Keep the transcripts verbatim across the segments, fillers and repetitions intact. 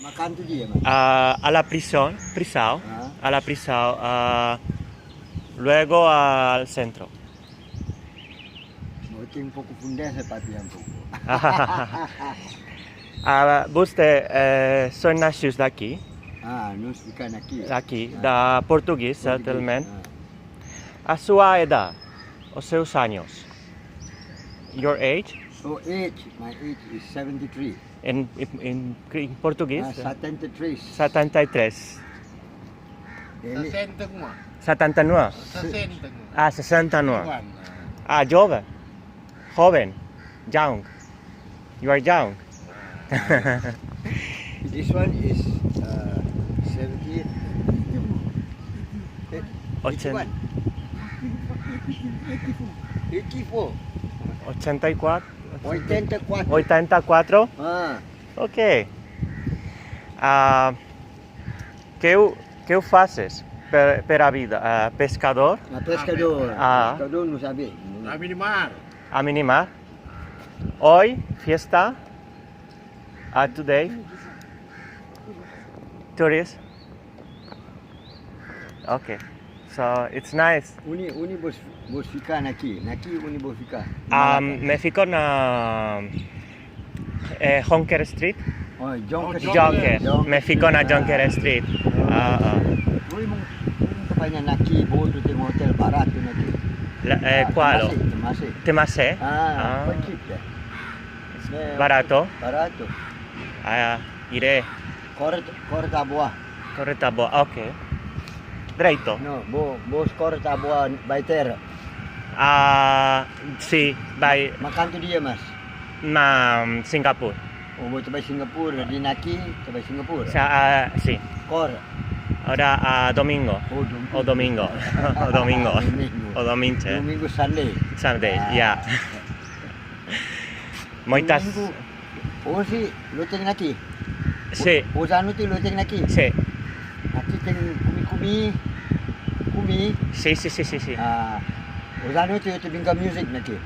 Makan tu dia, mas. Ah, a la prisión, prisão. Ah. A la prisión, ah, luego al centro. No, tem um pouco fundeza para um pouco. Ah, você, eh, são nascidos daqui? Ah, nós fica aqui. Aqui, ah, da português, português, settlement. Ah. A sua idade, os seus anos. Your age? Oh, age, my age is seventy-three. In, in, in, in português? Ah, setenta e três. Setenta e três. Ele sessenta e nove. Setenta e nove? Sessenta e nove. Ah, sessenta e nove. Igual, ah. Ah, jovem. Joven. Young. You are young. This one is, uh, seventy. Eh, ochen- eighty-one. Eighty-four. Ochenta y cuatro. Oitenta e quatro. Oitenta y cuatro? Ah. Ok. Ah, que, que faces per, per a vida? Ah, pescador? Ah, pescador. Ah. Pescador, não sabe. A minimar. A minimar. Hoy, fiesta. Ah, today. Tourist. Ok. So, it's nice. Uni, uni bos, bos fica aqui. Aqui uni bos fica. Ah, me fico na, eh, Jonker Street. Oh, Jonker. Jonker. Jonker. Me fico na Jonker Street. Ah, ah. Uni mo, uni mo trabalha aqui, bom, tem hotel barato aqui. La, eh, ah, qual? Temase, Temase. Temase? Ah, ah. Quite cheap there. Barato? Barato. Ah, iré. Corre, corre Taboa. Corre Taboa, ok. Direito. No, bo, bos corre Taboa by terra. Ah, sì, by. Ma quanto dia mas? Ma, mm, Singapore. Oh, bo te vai Singapore, di naki, te vai Singapore. Sa, ah, sì. Corre. Ora a domingo. Oh, domingo. O domingo. O domingo. Domingo. O domingo. Domingo, Sunday. Sunday, ah, yeah. Moitas. Domingo. Hoje, lo tem aqui. Sì. Hoje à noite lo tem aqui. Sì. Aqui tem kumi-kumi. Kumi. Sì, sì, sì, sì, sì. Ah, hoje à noite eu te brinca music aqui.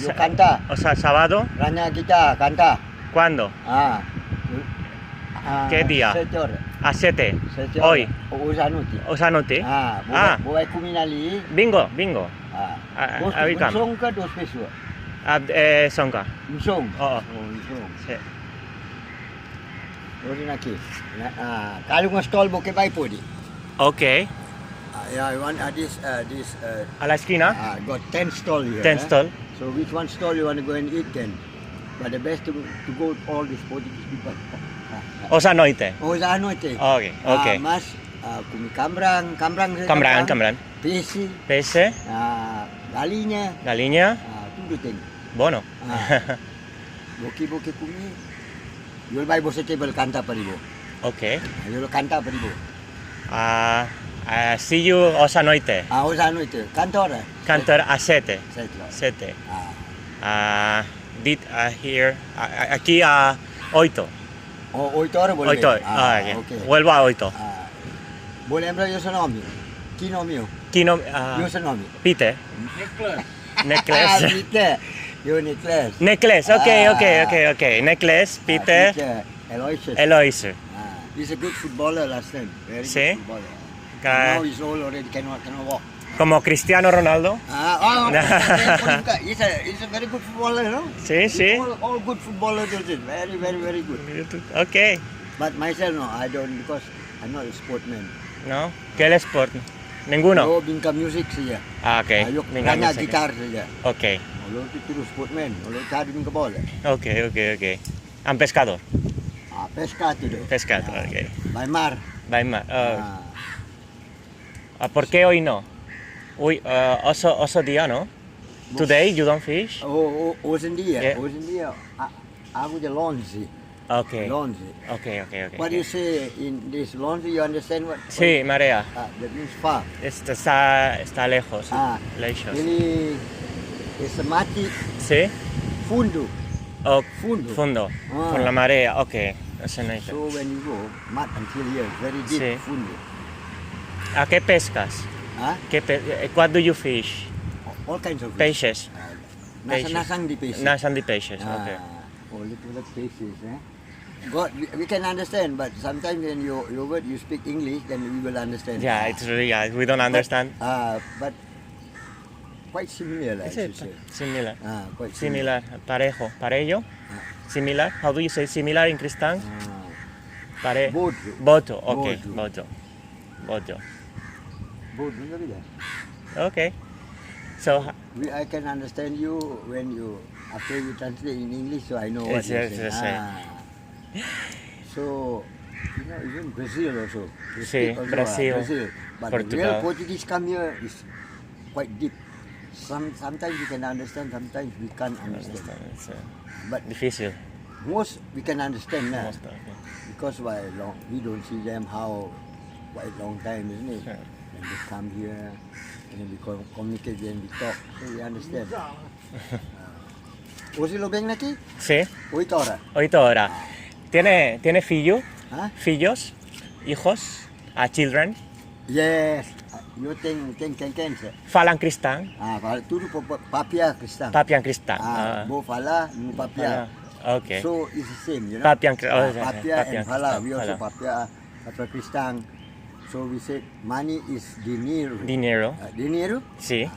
Eu canta. O sea, sábado. Ranya kita canta. Quando? Ah. Ah, que dia? Sete horas. A sete. Sete horas. Hoy. Hoje à noite. Hoje à noite? Ah, bo, ah, bo vai kumi ali. Bingo, bingo. Ah. Ah, dos, ah, we come. Um som ka dos pessoas? Ah, eh, som ka. Um som? Oo. Oh, um som. Sì. Pwede na ki. Na, ah, kalau nga stall bo ke bai pwede. Okay. Ah, yeah, I want, ah, this, ah, this, ah, a la esquina? Ah, got ten stall here, ten eh? Stall. So which one stall you want to go and eat then? But the best to, to go all these Portuguese people. Hoje à noite? Hoje à noite. Okay, okay. Ah, mas, ah, kumi kambrang, kambrang, kambrang, kambrang. Peixe. Peixe. Ah, galinha. Galinha. Ah, tudo tem. Bueno. Ah. Boki, boki kumi. You'll buy bosa table canta para bo. Okay. You'll canta para bo. Ah, ah, see you hoje à noite. Ah, hoje à noite. Cantora? Cantora a sete. Sete. Sete. Ah. Ah, dit, ah, here. Ah, ah, aquí a oito. Oh, oito horas vuelve. Oito. Ah, ah, okay. Vuelvo a oito. Ah. Bo lembra yo su nome? Ki nome? Ki nome? Ah, yo su nome? Peter. Necklace. Ah, Peter. Yo Necklace. Necklace. Okay, ah, okay, okay, okay. Necklace, ah, Peter. Peter. Aloysius. Aloysius. Ah, he's a good footballer last time. Very good footballer. Now he's old already, cannot, cannot walk. Como Cristiano Ronaldo. Ah, oh, okay. He's a, he's a very good footballer, no? Sí, sí. All, all good footballers, very, very, very good. Okay. But myself, no, I don't, because I'm not a sportman. No? ¿Qué el sport? Ninguno. Yo brinca music saja. Ah, okay. Yo brinca music. Gitar saja. Okay. Olo tu terus sportman, olo tadi brinca bola. Okay, okay, okay. I'm pescador. Ah, pesca tu do. Pescador, okay. By mar. By mar. Oh. Ah. Ah, ¿por qué hoy no? Hoy, ah, otro, otro día, ¿no? Today you don't fish? Oh, oh, hoje em dia, yeah. Hoje em dia, a, água de longe. Okay. Longe. Okay, okay, okay. What do you say in this longe? You understand what? Sí, marea. Ah, that means far. Está, está, está lejos. Ah, lejos. Ele, esse mate. Sí. Fundo. Oh, fundo. Fundo. Ah. Por la marea, okay. Eso no hice. So when you go, mud until here, very deep, sí. Fundo. ¿A qué pescas? Ah? ¿Qué pe-, eh, what do you fish? All kinds of fish. Peixes. Ah, nasang, nasang de peixe. Nasang de peixes, okay. Ah, oh, little pieces, eh? God, we, we can understand, but sometimes when you, your word, you speak English, then we will understand. Yeah, it's really, yeah, we don't understand. Uh, but quite similar, I Is should it say. Similar? Ah, quite Similar, parejo, parejo. Similar. How do you say similar in Cristán? Ah, Pare. Boto. Boto. Okay. Boto. Boto. Boto. Boto, no be that. Okay. So, ha- We, I can understand you when you, after you translate in English, so I know what Yes, you yes, say. Yes, yes. Ah. So, you know, even Brazil also. They See, speak also, Brazil, ah, Brazil. But the Portugal. Real Portuguese come here is quite deep. Some, sometimes you can understand, sometimes we can't understand. Understand, it's, uh, But difícil. Most we can understand now. Most of it. Because why long, we don't see them how quite long time, isn't it? Yeah. And they come here, and then we com- communicate, then we talk, so we understand. Ah. Você lo bem aqui? Sí. Oito horas. Oito horas. ¿Tiene, tiene filho? Huh? Filhos? Hijos? A children? Yes. You think, think, can, can, sir. Falan Cristán? Ah, fala tudo pa- pa- papia cristão. Papian Cristán. Ah, Ah. vou falar no papia. Ah, okay. So it's the same, you know. Papian cri- oh, Ah, yeah, yeah. papia Papian and fala. Cristão, We also fala. papia, papia cristão. So we say money is dinheiro. Dinero. Ah, dinheiro? Sí.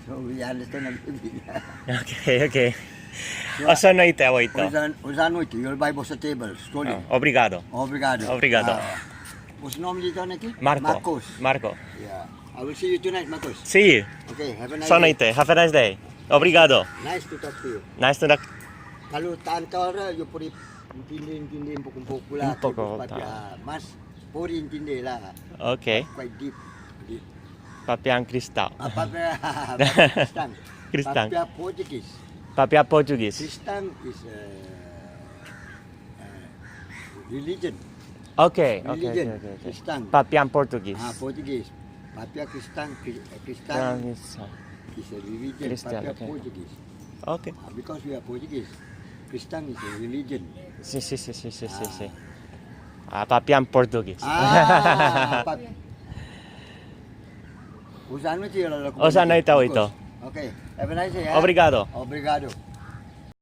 So we understand a little bit. Okay, okay. Oso no ite oito. Hoje à, hoje à noite, you'll buy você table, stolen. Ah, obrigado. Obrigado. Obrigado. Ah, what's the name you done aqui? Marco. Marcos. Marco. Yeah. I will see you tonight, Marcos. Sí. Okay, have a nice Oso no day. ite. Have a nice day. Obrigado. Nice to talk to you. Nice to talk. Kalau tanto ora, you pode entender, entender um pouco, um pouco lá. Um pouco, Depois papia, mas pode entender lá. Okay. Quite deep. Deep. Papian Cristão. Ah, papia, papia cristão. Cristão. Papia Portuguese. Papian Português. Cristão is uh, uh, religion. Okay, okay, Religion. Okay, okay, okay. Cristão. Papian Português. Ah, Portuguese. Papia cristão, cri- eh, cristão Cristão is, uh, is a religion. Christian, Papia okay. Portuguese. Okay. Ah, because we are Portuguese, cristão is a religion. Sí, sí, sí, sí, sí, sí, sí. Ah, Papian Português. Ah, pap- Oso à noite, Oso à noite, oito. Okay. Have a nice day. Eh? Obrigado. Obrigado.